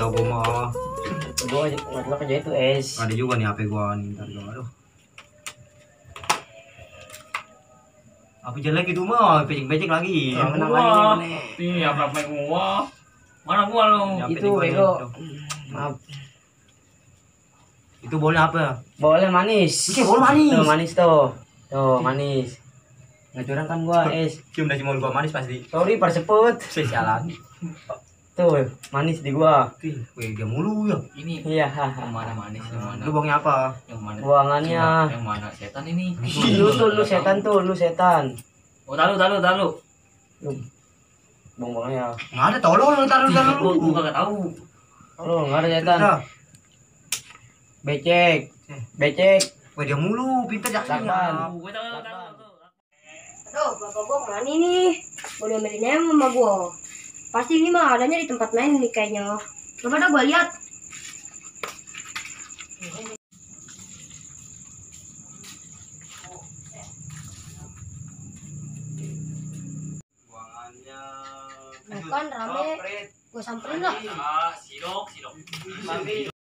dah gua mah. Gua nggak kerja itu es. Ada juga nih HP gua nih, ntar gua aduh. Apa jelek itu mah, becek-becek lagi. Menang Gua. lagi Nih, apa gua? Mana gua lu? Itu bego. Maaf. Itu bolanya apa? Boleh manis. Oke, bola manis. Tuh manis tuh. Tuh manis. Nggak curang kan gua es. Cium dah cuma gua manis pasti. Sorry perseput. Spesialan. Tuh manis di gua. Wih, dia mulu ya. Ini Iya. yang mana manis, yang mana? Lu buangnya apa? Yang mana? Buangannya. Yang mana setan ini? Lu setan tuh, lu setan. Oh, tahu. Lu buang-buangnya. Nggak ada, tolong taruh Gua dulu. kagak tahu. Lu nggak ada setan. Udah. Becek. Becek. Wih, dia mulu, pintar Lakban. jalan. Gua tahu. Tuh, bapak gua kemana nih? Mau diomelin sama gua. Pasti ini mah adanya di tempat main nih kayaknya. Coba dah gua lihat. Buangannya. Bukan rame. Gua samperin lah. Sidok.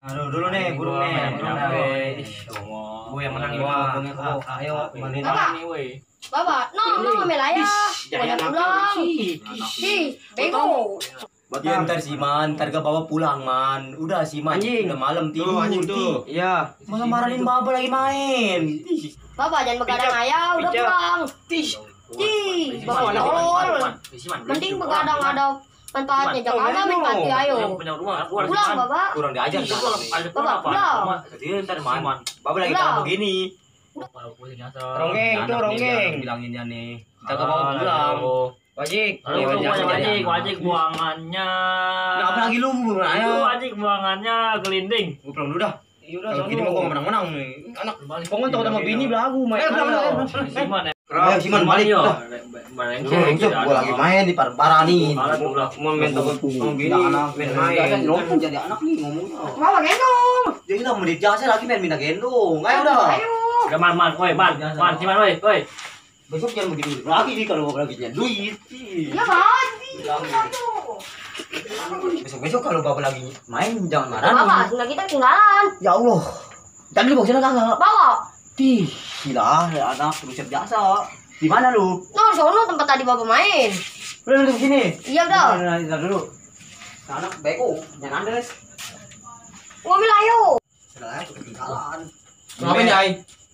Aduh, dulu nih, burung nih. Burung dah. Gua yang menang gua. Ayo, mainin. Bapak. Ini weh. Bapak, no ngomel ayah. Gua udah pulang. Ih, bego. Ya ntar sih man, ntar ke bawah pulang man. Udah sih man, Anjing. udah malam tidur. anjing tuh. Iya. Malah marahin baba lagi main. Bapak jangan begadang ayah, udah Picak. pulang. Ih, bapak tolol. Mending begadang ada manfaatnya, jangan ada manfaatnya ayo. Punya rumah, gua Pulang, bapak. Kurang diajar Iya, kan. Bapak, pulang. Jadi ntar man, baba lagi Pulang. tahu begini. Ronggeng tuh, ronggeng. Bilanginnya nih. Kita ke bawah pulang. Wajik. Aduh, Nih, wajik. wajik buangannya. Nah, apa lagi lu? Ayo, Ayo. wajik buangannya gelinding. Gua pulang dulu dah. Iya udah Kalau gini mah gua nggak menang-menang nih. Anak. Pokoknya takut sama bini belagu main. pulang. Siman ya. Ayo Siman balik. Udah. Gua lagi main di parah nih. Mau main takut sama bini. Main. Ngomong jadi anak nih ngomongnya. Bapak gendong. Jadi kita menit jasa lagi main minta gendong. Ayo udah. Ayo. Udah man, Siman woi. Besok jangan begitu lagi nih kalau lagi punya duit. Iya, Bang. Besok kalau bapak lagi main jangan marah. Bapak, sudah kita ketinggalan. Ya Allah. Tadi lu bawa sana kagak? Bawa. Di, gila anak ruset jasa. Di mana lu? No, sono tempat tadi bapak main. Lu duduk sini. Iya udah. Nah, dulu. Anak beko, jangan Andres. Ngomel ayo. Sudah aku ketinggalan. Ngapain ya, Ai?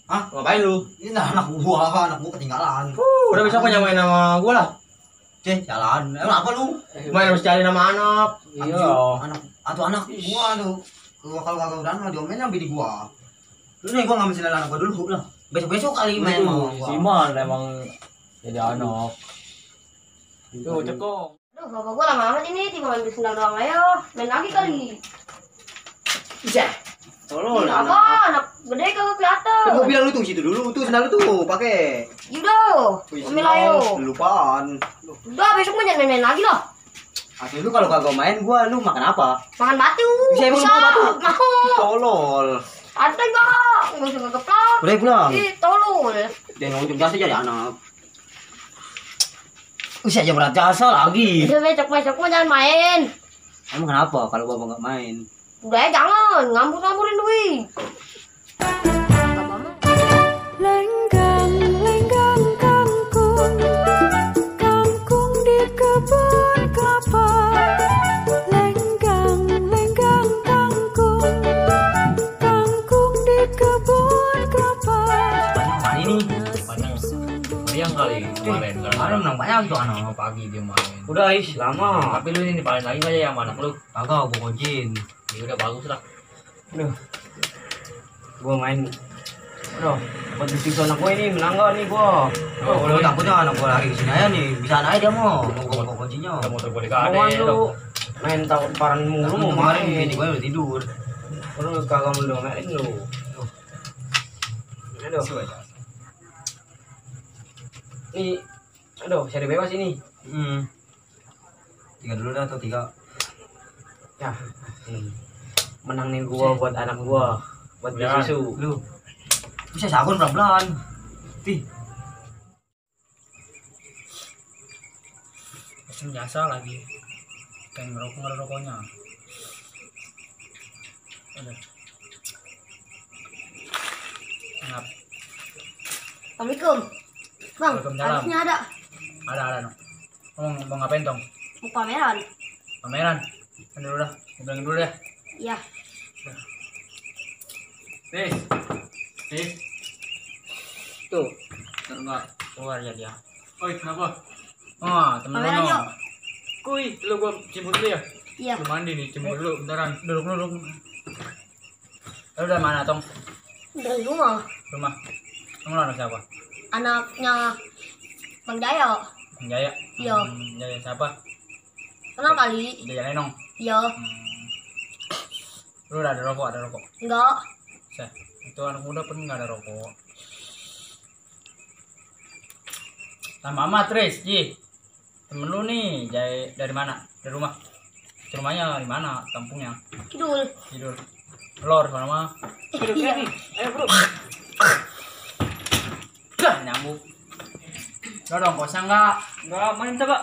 Hah? Ngapain lu? Ini anak gua ketinggalan. Udah besok kok nyamain sama gua lah. Jalan. Emang apa lu? Main harus cari nama anak. Anak atau anak gua tuh. Kalau kagak udah mah diomelnya bini gua. Terus nih gua ngambil sendal anak gua dulu lah. Besok kali main sama gua. Siman emang jadi anak. Tuh, cekong. Aduh, bapak gua lama amat ini, tinggal ambil sendal doang ayo. Main lagi kali. Tolol. Apa? Anak gede kagak kelihatan. Gua bilang lu tuh situ dulu, tuh sendal lu tuh pakai. Yaudah, ngomel ayo. Lupaan. Udah, besok mah jangan main lagi lah. Asli lu kalau kagak main gua lu makan apa? Makan batu. Bisa emang lu mau batu? Mau. Tolol. Ada enggak? Enggak usah kegeplak. Udah pulang. Ih, tolol. Dia ngomong jasa jadi anak. Usia aja berat jasa lagi. Udah besok mah jangan main. Emang kenapa kalau bapak nggak main? Udah ya jangan, ngambur-ngamburin duit. Bapak mah Lenggang, lenggang kangkung, kangkung di kebun kelapa. Lenggang, lenggang kangkung, kangkung di kebun kelapa. Banyak ini. Yang kali kemarin Kemarin menang banyak tuh anak. pagi dia main. Udah lama. Tapi lu ini paling lagi aja yang mana lu? Kagak gua kojin. Ya udah bagus lah. Gua main. Aduh, buat disiksa anak gua ini menang gak nih gua? Kalau takutnya anak gua lari kesini aja nih, bisa aja dia mau gua kuncinya. Kita motor gua Mau dikade. lu main takut paran mulu mau kemarin main. bini gua udah tidur. Lu kagak mau domelin lu. Aduh. Nih, aduh, seri bebas ini. Tiga dulu dah atau tiga. Ya, menang nih gua buat anak gua, buat beli Jangan. susu. Lu bisa sabun pelan-pelan. Ti. Pesen jasa lagi. Pengen ngerokoknya. Ngap. Assalamualaikum. Bang, Waalaikumsalam. harusnya ada. Ada no. Mau ngapain tong? Mau pameran. Pameran. Kan dulu dah. Bilang dulu deh. Iya. Tis. Tuh. Enggak keluar ya dia. Oi, kenapa? Oh, temen Pameran lo. yuk. Kuy, lu gua jemur dulu ya. Iya. Lu mandi nih, jemur dulu bentaran. Duduk. Lu dari mana, Tong? Dari rumah. Rumah. Kamu anak siapa? Anaknya Bang Jaya. Bang Jaya. Iya. Jaya siapa? Kenal kali? Jaya Nenong. Iya. Lu udah ada rokok? Enggak. Seh, itu anak muda pun nggak ada rokok. Sama amat, Tris, Ji. Temen lu nih, Jaya dari mana? Dari rumah. Rumahnya di mana? Kampungnya? Kidul. Tidur. Lor mana mah? Iya. Ayo, Bro. Dah, nyambung. Udah dong, kosan enggak? Enggak, main coba.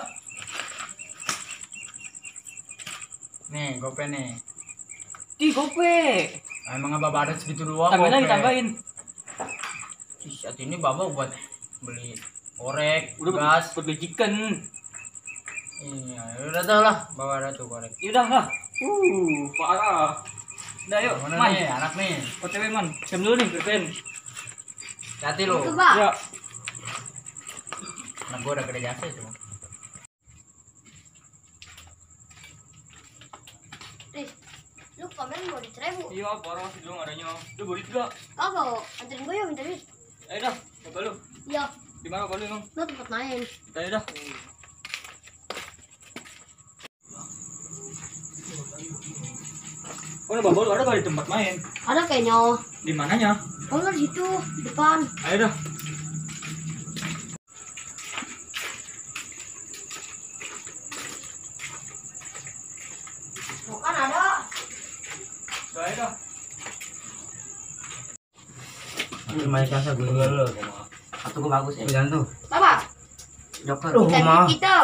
Nih, gope nih. Di gope. Emang apa ada segitu doang? Tambahin lagi, gope? tambahin. Ih, saat ini Baba buat beli korek, Udah gas. buat beli chicken. Iya, udah tau lah, Baba ada tuh korek. Ya udah lah. Parah. Udah yuk, Mana man. nih, anak nih. OTW man. Jam dulu nih, Kirpen. Hati lu. Itu, Pak. Ya. Anak gua udah gede jasa itu. Nih, lu pameran mau di 1000. Iya, parah sih dong adanya. Lu burit gak? Kagak, anterin gue ya minta duit. Ayo dah, coba lu. Iya, Di mana kalau emang? lu tempat main. Ayo dah. Oh, baru ada kali tempat main. Ada kayaknya. Di mananya? Oh, di situ, di depan. Ayo dah. Bukan ada. Ayo dah. Main kasa gue dulu. Satu gue bagus ya. Jangan tuh. Apa? Joker. Kita kita.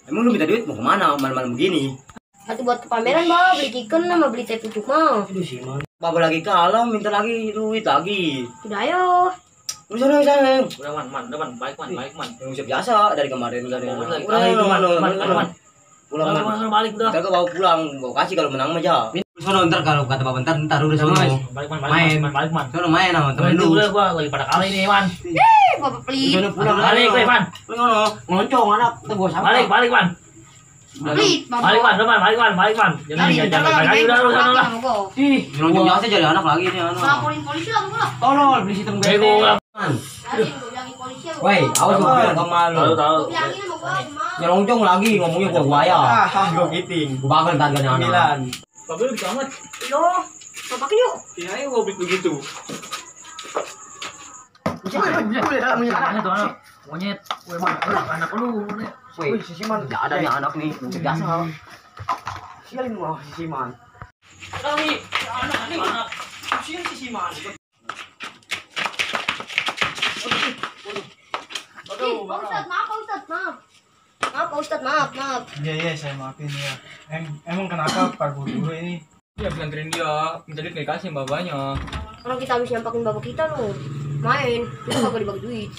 Emang lu minta duit mau kemana malam-malam begini? Satu buat ke pameran, Bang. Beli chicken sama beli teh pucuk mah. Aduh sih man. Baba lagi kalah minta lagi duit lagi. Udah ayo. Lu sana. Udah man, baik man. Yang siap biasa dari kemarin dari Udah, man. Pulang man. balik udah. Ntar bawa pulang, bawa kasih kalau menang mah aja. Sono ntar kalau kata Bapak ntar udah sono. Balik man, Main. Sono main sama temen lu. Udah gua lagi pada kali nih, Man. Bapak pelit. Sono pulang. Balik, Man. Lu ngono, ngoncong anak tuh gua sama. Balik, Man. Pelit, Bapak. Balik, Man. Jangan lagi udah lu sana lah. Ih, ngoncong biasa jadi anak lagi nih anak. Laporin polisi lah, gua. Tolol beli sistem gue. Bego. Tadi gua bilangin polisi. Woi, awas gua bilang sama lu. Tahu. Gua bilangin sama gua, Bang. Ya ngoncong lagi ngomongnya gua buaya. Gua giting. Gua bakal targetnya anak. 9. Bapak lu bisa amat. Yo, Bapak yuk. Iya, ayo gua beli begitu. Monyet, woi man, anak lu. Woi, si Siman enggak ada nih anak nih. Biasa. Sialin gua si Siman. Lagi, anak. Usia si Siman. Ih, Pak Ustadz, maaf, Pak Ustadz, maaf. Maaf, Pak Ustadz, maaf. Iya, saya maafin ya. Emang kenapa Pak Guru ini? Ya, bisa anterin dia. Minta duit nggak kasih babanya. Orang kita habis nyampakin bapak kita loh. Main, kita kagak dibagi duit.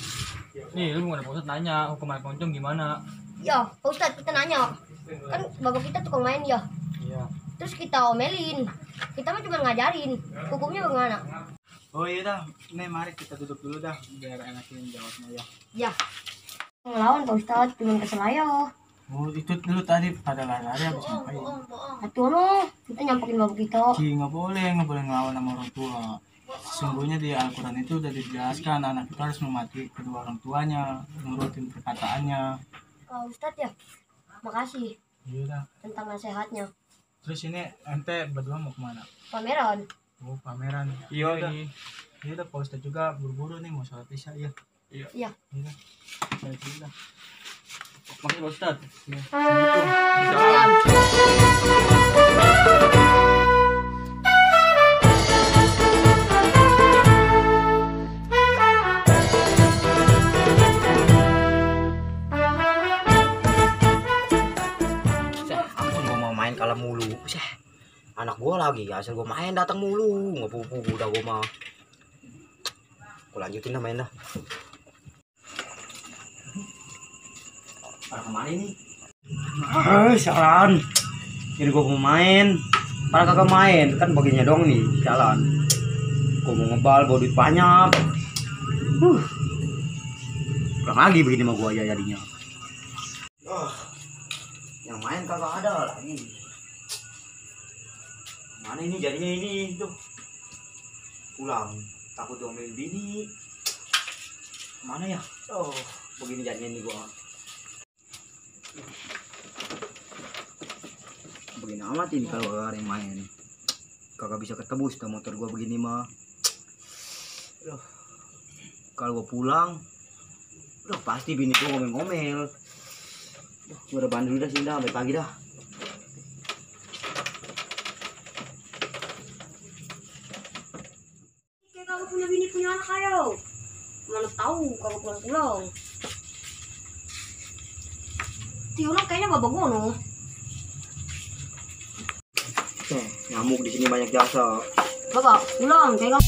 Nih, lu mau ada pusat nanya, hukuman koncong gimana? Ya, Pak Ustadz, kita nanya. Kan bapak kita tukang main ya. Iya. Terus kita omelin. Kita mah cuma ngajarin. Hukumnya bagaimana? Oh iya dah, nih mari kita duduk dulu dah biar enakin jawabnya ya. Ya. Ngelawan Pak Ustadz, cuma kesel aja. Oh itu dulu tadi pada lari-lari habis ngapain? Atuh no, kita nyampakin bapak kita. Nggak boleh ngelawan sama orang tua. Sesungguhnya di Al-Quran itu udah dijelaskan anak itu harus mematuhi kedua orang tuanya, menurutin perkataannya. Pak Ustadz ya, makasih Iya dah. tentang nasihatnya. Terus ini ente berdua mau kemana? Pameran. Oh pameran. Iya dah. nih. Iya dah Pak Ustadz juga buru-buru nih mau sholat isya ya. Iya. Iya dah. Sholat dulu dah. Makasih Pak Ustadz. Ampun gua mau main kalah mulu. Anak gua lagi asal gua main datang mulu, ngepupu udah gua mah. Gua lanjutin dah main dah. Pada kemana ini? Sialan. Jadi gua mau main. Pada kagak main, kan baginya doang nih, jalan. Gua mau ngebal, bawa duit banyak. Kurang lagi begini mah gua ya jadinya. Yang main kagak ada lagi. Mana ini jadinya ini tuh. Pulang, takut diomelin bini. Mana ya? Oh, begini jadinya ini gua. Begini amat ini kalau gak ada yang main. Kagak bisa ketebus dah motor gua begini mah. Kalau gua pulang, pasti bini gua ngomel-ngomel. Gua udah bandel dah sini dah sampai pagi dah. Kayak kagak punya bini punya anak ayo. Mana tahu kagak pulang-pulang. Tiono kayaknya babak gono. Nyamuk di sini banyak jasa. Bapak pulang kayak